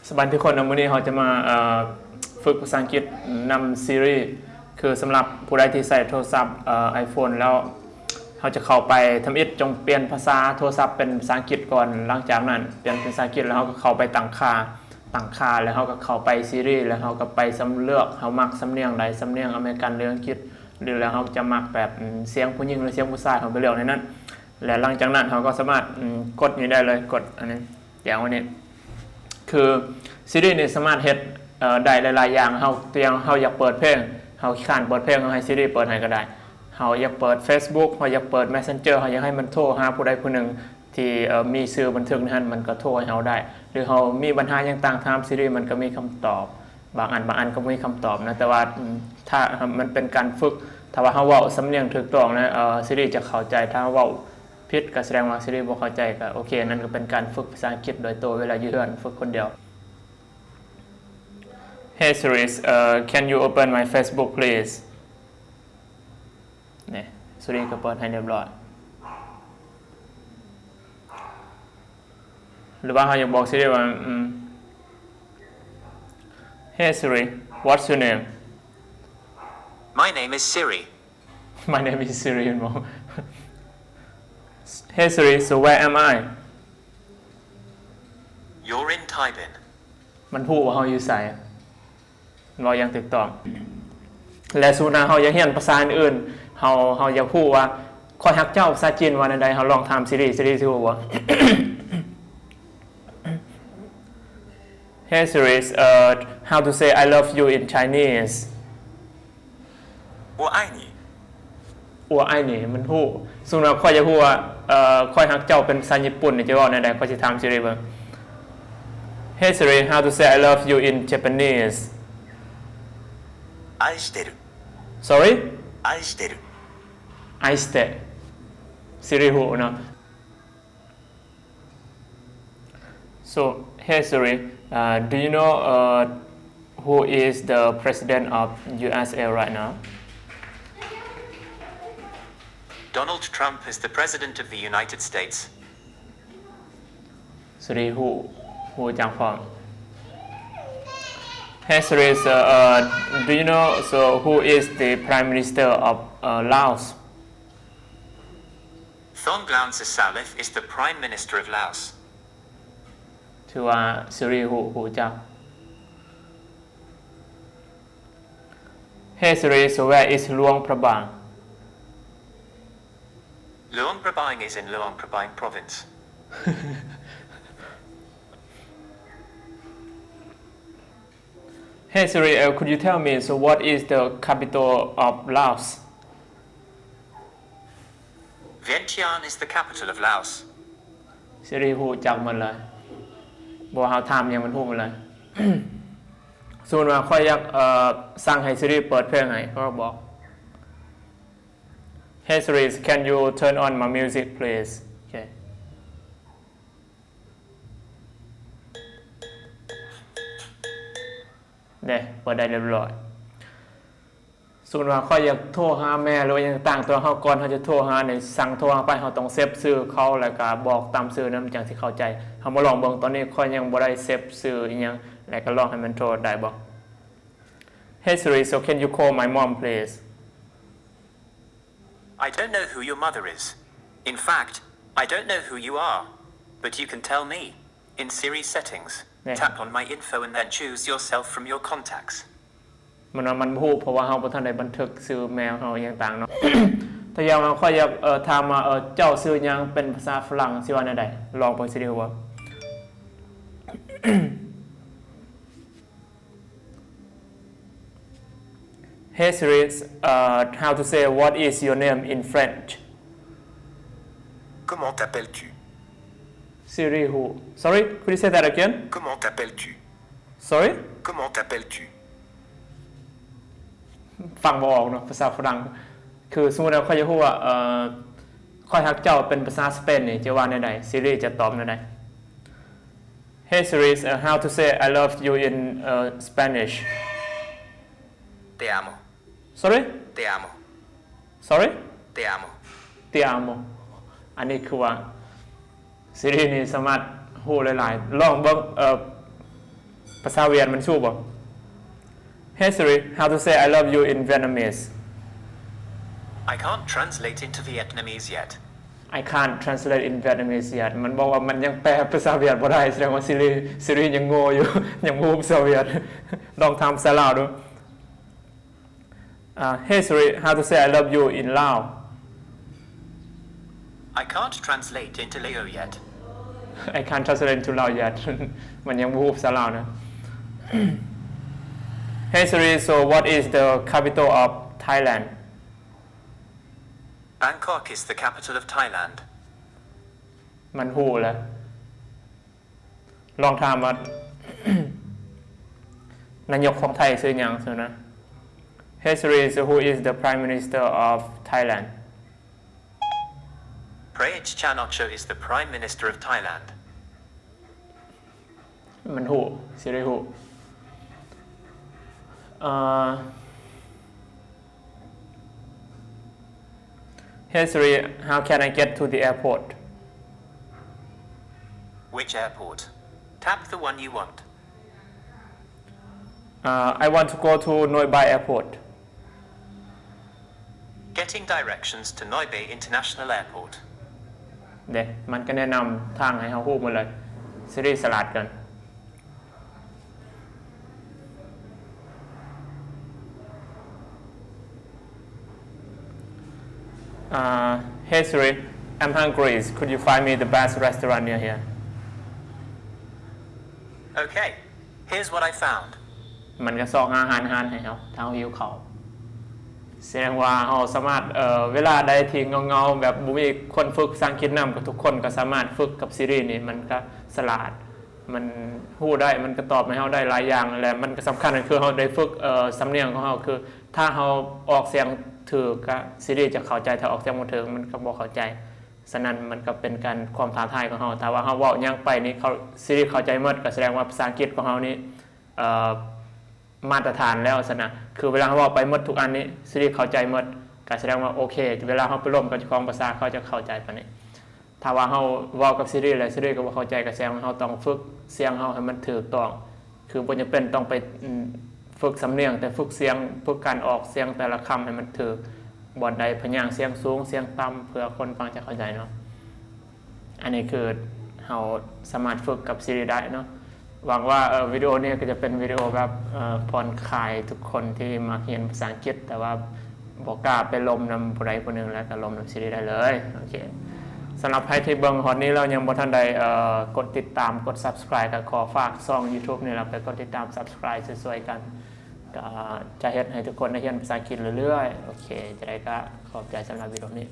ສະບາຍດີທຸກຄົນເນາະ, ມື້ນີ້ເຮົາຈະມາ ເອີ ຝຶກພາສາອັງກິດນຳ Siri. ຄືສຳລັບຜູ້ໃດທີ່ໃຊ້ໂທລະສັບ ເອີ iPhone ແລ້ວ ເຮົາຈະເຂົ້າໄປ ທຳອິດຈົ່ງປ່ຽນພາສາໂທລະສັບເປັນພາສາອັງກິດກ່ອນ, ຫຼັງຈາກນັ້ນປ່ຽນເປັນພາສາອັງກິດແລ້ວ ເຮົາກໍເຂົ້າໄປຕັ້ງຄ່າ, ຕັ້ງຄ່າແລ້ວ ເຮົາກໍເຂົ້າໄປ Siri ແລ້ວ ເຮົາກໍໄປສຳເລືອກ ເຮົາມັກສຳນຽງໃດ, ສຳນຽງອາເມລິກັນ ຫຼື ອັງກິດ ຫຼື ແລ້ວເຮົາຈະມັກແບບ ອາ ສຽງຜູ້ຍິງ ຫຼື ສຽງຜູ້ຊາຍ ເຮົາໄປເລືອກໃນນັ້ນ ແລະ ຫຼັງຈາກນັ້ນເຮົາກໍສາມາດ ອາ ກົດນີ້ໄດ້ເລີຍ, ກົດອັນນີ້ ແຈກໄວ້ນີ້ ຄື Siri ນີ້ສາມາດເຮັດ ເອີ ໄດ້ຫຼາຍໆຢ່າງ. ເຮົາ ຕົວຢ່າງ ເຮົາຢາກເປີດເພງ, ເຮົາຂີ້ຄ້ານເປີດເພງ, ເຮົາໃຫ້ Siri ເປີດໃຫ້ກໍໄດ້. ເຮົາຢາກເປີດ Facebook, ເຮົາຢາກເປີດ Messenger, ເຮົາຢາກໃຫ້ມັນໂທຫາຜູ້ໃດຜູ້ໜຶ່ງທີ່ ເອີ ມີຊື່ບັນທຶກໃນຫັ້ນ, ມັນກໍໂທໃຫ້ເຮົາໄດ້. ຫຼື ເຮົາມີບັນຫາຫຍັງຕ່າງ ຖາມ Siri ມັນກໍມີຄຳຕອບ. ບາງອັນ ບາງອັນກໍບໍ່ມີຄຳຕອບນະ, ແຕ່ວ່າ ອາ ຖ້າມັນເປັນການຝຶກ, ຖ້າວ່າເຮົາເວົ້າສຳນຽງຖືກຕ້ອງນະ ເອີ Siri ຈະເຂົ້າໃຈ. ຖ້າເຮົາເວົ້າ ຜິດ ກໍສະແດງວ່າ Siri ບໍ່ເຂົ້າໃຈ. ກໍໂອເຄ, ນັ້ນກໍເປັນການຝຶກພາສາອັງກິດໂດຍໂຕເວລາຢູ່ເຮືອນ, ຝຶກຄົນດຽວ. Hey Siri, uh, can you open my Facebook please? ນີ້ Siri ກໍເປີດໃຫ້ຮຽບຮ້ອຍ. ຫຼືວ່າເຮົາຢາກບອກ Siri ວ່າ ອືມ Hey Siri, what's your name? My name is Siri. My name is Siri ແມ່ນບໍ່? Hey Siri, so where am I? You're in Taipei. ມັນຮູ້ວ່າເຮົາຢູ່ໃສ, ເວົ້າຢ່າງຖືກຕ້ອງ. ແລະ ສົມມຸດວ່າເຮົາຢາກຮຽນພາສາອື່ນໆ, ເຮົາ ເຮົາຢາກຮູ້ວ່າ ຂ້ອຍຮັກເຈົ້າ ພາສາຈີນວ່າແນວໃດ, ເຮົາລອງຖາມ Siri, Siri ຊິຮູ້ບໍ່? Hey Siri, uh, how to say I love you in Chinese? 我爱你. 我爱你 ມັນຮູ້. ສົມມຸດວ່າຂ້ອຍຢາກຮູ້ວ່າ ເອີ ຂ້ອຍຮັກເຈົ້າເປັນພາສາຍີ່ປຸ່ນນີ້ ຈະເວົ້າແນວໃດ? ຂ້ອຍຊິຖາມ Siri ເບິ່ງ. Hey Siri, how to say I love you in Japanese? 愛してる. Sorry? 愛してる. 愛してる. Siri ຮູ້ເນາະ. So, hey Siri, uh, do you know, uh, who is the president of U S A right now? Donald Trump is the president of the United States. Siri ຮູ້ ຮູ້ຈັກພ້ອມ. Hey Siri, so, uh, do you know, so who is the prime minister of, uh, Laos? Thongloun Sisoulith is the Prime Minister of Laos. ຖືວ່າ Siri ຮູ້ ຮູ້ຈັກ. Hey Siri, so where is Luang Prabang? Luang Prabang is in Luang Prabang Province. Hey Siri, uh, could you tell me, so what is the capital of Laos? Vientiane is the capital of Laos. Siri ຮູ້ຈັກໝົດເລີຍ. ບໍ່ວ່າເຮົາຖາມຫຍັງມັນຮູ້ໝົດເລີຍ. ສົມມຸດວ່າຂ້ອຍຢາກ ເອີ ສັ່ງໃຫ້ Siri ເປີດເພງໃຫ້, ຂ້ອຍກໍບອກ Hey Siri, can you turn on my music please? ໂອເຄ. ເດ້ ເປີດໄດ້ຮຽບຮ້ອຍ. ສົມມຸດວ່າຂ້ອຍຢາກໂທຫາແມ່ ຫຼືວ່າຫຍັງຕ່າງໆ ຕົວເຮົາ ກ່ອນເຮົາຈະໂທຫານີ້ ສັ່ງໂທຫາໄປ ເຮົາຕ້ອງເຊບຊື່ເຂົາ ແລ້ວກໍບອກຕາມຊື່ນັ້ນ ມັນຈັ່ງຊິເຂົ້າໃຈ. ເຮົາມາລອງເບິ່ງ, ຕອນນີ້ຂ້ອຍຍັງບໍ່ໄດ້ເຊບຊື່ອີ່ຫຍັງ, ແລ້ວກໍລອງໃຫ້ມັນໂທໄດ້ບໍ່? Hey Siri, so can you call my mom please? I don't know who your mother is. In fact, I don't know who you are. But you can tell me. In Siri settings, ນີ້ tap on my info and then choose yourself from your contacts. ມັນວ່າມັນບໍ່ຮູ້ ເພາະວ່າເຮົາບໍ່ທັນໄດ້ບັນທຶກຊື່ແມ່ເຮົາອີ່ຫຍັງຕ່າງເນາະ. ຖ້າຢ່າງວ່າຂ້ອຍຢາກ ເອີ ຖາມວ່າ ເອີ ເຈົ້າຊື່ຫຍັງ ເປັນພາສາຝຣັ່ງຊິວ່າແນວໃດ? ລອງເບິ່ງຊິໄດ້ຮູ້ບໍ່? Hey Siri, uh, how to say what is your name in French? Comment t'appelles-tu? Siri ຮູ້. Sorry, could you say that again? Comment t'appelles-tu? Sorry? Comment t'appelles-tu? ຟັງບໍ່ອອກເນາະ ພາສາຝຣັ່ງ. ຄືສົມມຸດວ່າຂ້ອຍຢາກຮູ້ວ່າ ເອີ ຂ້ອຍຮັກເຈົ້າ ເປັນພາສາສະເປນນີ້ ຈະວ່າແນວໃດ? Siri ຈະຕອບແນວໃດ? Hey Siri, uh, how to say I love you in, uh, Spanish? Te amo. Sorry? Te amo. Sorry? Te amo. Te amo. ອັນນີ້ຄືວ່າ Siri ນີ້ສາມາດຮູ້ຫຼາຍໆ. ລອງເບິ່ງ ເອີ ພາສາຫວຽດມັນສູ້ບໍ່? Hey Siri, how to say I love you in Vietnamese? I can't translate into Vietnamese yet. I can't translate in Vietnamese yet. ມັນບອກວ່າມັນຍັງແປພາສາຫວຽດບໍ່ໄດ້, ສະແດງວ່າ Siri, Siri ຍັງໂງ່ຢູ່, ຍັງບໍ່ຮູ້ພາສາຫວຽດ. ລອງຖາມພາສາລາວດູ. ອ່າ Hey Siri, how to say I love you in Lao? I can't translate into Lao yet. I can't translate into Lao yet. ມັນຍັງບໍ່ຮູ້ພາສາລາວນະ. Hey Siri, so what is the capital of Thailand? Bangkok is the capital of Thailand. ມັນຮູ້ແລ້ວ. ລອງຖາມວ່າ ນາຍົກຂອງໄທຊື່ຫຍັງຊັ້ນນະ. Hey Siri, so who is the Prime Minister of Thailand? Prayut Chan-o-cha is the Prime Minister of Thailand. ມັນຮູ້, Siri ຮູ້. ເອີ Hey Siri, how can I get to the airport? Which airport? Tap the one you want. Uh, I want to go to Noe Bai Airport. Getting directions to Noe Bai International Airport. ເດ້ ມັນກໍແນະນຳທາງໃຫ້ເຮົາຮູ້ໝົດເລີຍ. Siri ສະຫຼາດເກີນ. Uh, hey Siri, I'm hungry. Could you find me the best restaurant near here? Okay, here's what I found. ມັນກໍຊອກຫາຮ້ານອາຫານໃຫ້ເຮົາ ຖ້າເຮົາຫິວເຂົ້າ. ສະແດງວ່າເຮົາສາມາດ ເອີ ເວລາໃດທີ່ເຫງົາໆ ແບບບໍ່ມີຄົນຝຶກພາສາອັງກິດນຳ ກໍທຸກຄົນກໍສາມາດຝຶກກັບ Siri ນີ້ ມັນກໍສະຫຼາດ. ມັນຮູ້ໄດ້ ມັນກໍຕອບໃຫ້ເຮົາໄດ້ຫຼາຍຢ່າງ ແລະ ມັນກໍສຳຄັນກໍຄືເຮົາໄດ້ຝຶກ ເອີ ສຳນຽງຂອງເຮົາ ຄືຖ້າເຮົາອອກສຽງຖືກກະ Siri ຈະເຂົ້າໃຈ, ຖ້າອອກສຽງບໍ່ຖືກມັນກໍບໍ່ເຂົ້າໃຈ. ສະນັ້ນມັນກໍເປັນການ ຄວາມທ້າທາຍຂອງເຮົາ. ຖ້າວ່າເຮົາເວົ້າຫຍັງໄປນີ້ ເຂົາ Siri ເຂົ້າໃຈໝົດ ກໍສະແດງວ່າພາສາອັງກິດຂອງເຮົານີ້ ເອີ ມາດຕະຖານແລ້ວຊັ້ນນະ. ຄືເວລາເຮົາເວົ້າໄປໝົດທຸກອັນນີ້ Siri ເຂົ້າໃຈໝົດ ກໍສະແດງວ່າໂອເຄ. ເວລາເຮົາໄປລົມກັບເຈົ້າຂອງພາສາ ເຂົາຈະເຂົ້າໃຈປານນີ້. ຖ້າວ່າເຮົາເວົ້າກັບ Siri ແລ້ວ Siri ກໍບໍ່ເຂົ້າໃຈ ກໍແສດງວ່າເຮົາຕ້ອງຝຶກສຽງເຮົາໃຫ້ມັນຖືກຕ້ອງ. ຄືບໍ່ຈຳເປັນຕ້ອງໄປ ອືມ ຝຶກສຳນຽງ, ແຕ່ຝຶກສຽງ, ຝຶກການອອກສຽງແຕ່ລະຄຳໃຫ້ມັນຖືກ, ບ່ອນໃດພະຍາງສຽງສູງ, ສຽງຕ່ຳ, ເພື່ອຄົນຟັງຈະເຂົ້າໃຈເນາະ. ອັນນີ້ຄືເຮົາສາມາດຝຶກກັບ Siri ໄດ້ເນາະ. ຫວັງວ່າ ເອີ ວິດີໂອນີ້ກໍຈະເປັນວິດີໂອແບບ ເອີ ຜ່ອນຄາຍທຸກຄົນທີ່ມັກຮຽນພາສາອັງກິດ ແຕ່ວ່າບໍ່ກ້າໄປລົມນຳຜູ້ໃດຜູ້ໜຶ່ງ ແລ້ວກໍລົມນຳ Siri ໄດ້ເລີຍ. ໂອເຄ ສຳລັບໃຜທີ່ເບິ່ງຮອດນີ້ແລ້ວຍັງບໍ່ທັນໄດ້ ເອີ ກົດຕິດຕາມ ກົດ Subscribe ກໍຂໍຝາກຊ່ອງ YouTube ນີ້ລະ ໄປກົດຕິດຕາມ Subscribe ຊ່ວຍໆກັນ ກໍຈະເຮັດໃຫ້ທຸກຄົນໄດ້ຮຽນພາສາອັງກິດເລື້ອຍໆ. ໂອເຄ ຈັ່ງໃດກໍຂອບໃຈສຳລັບວິດີໂອນີ້.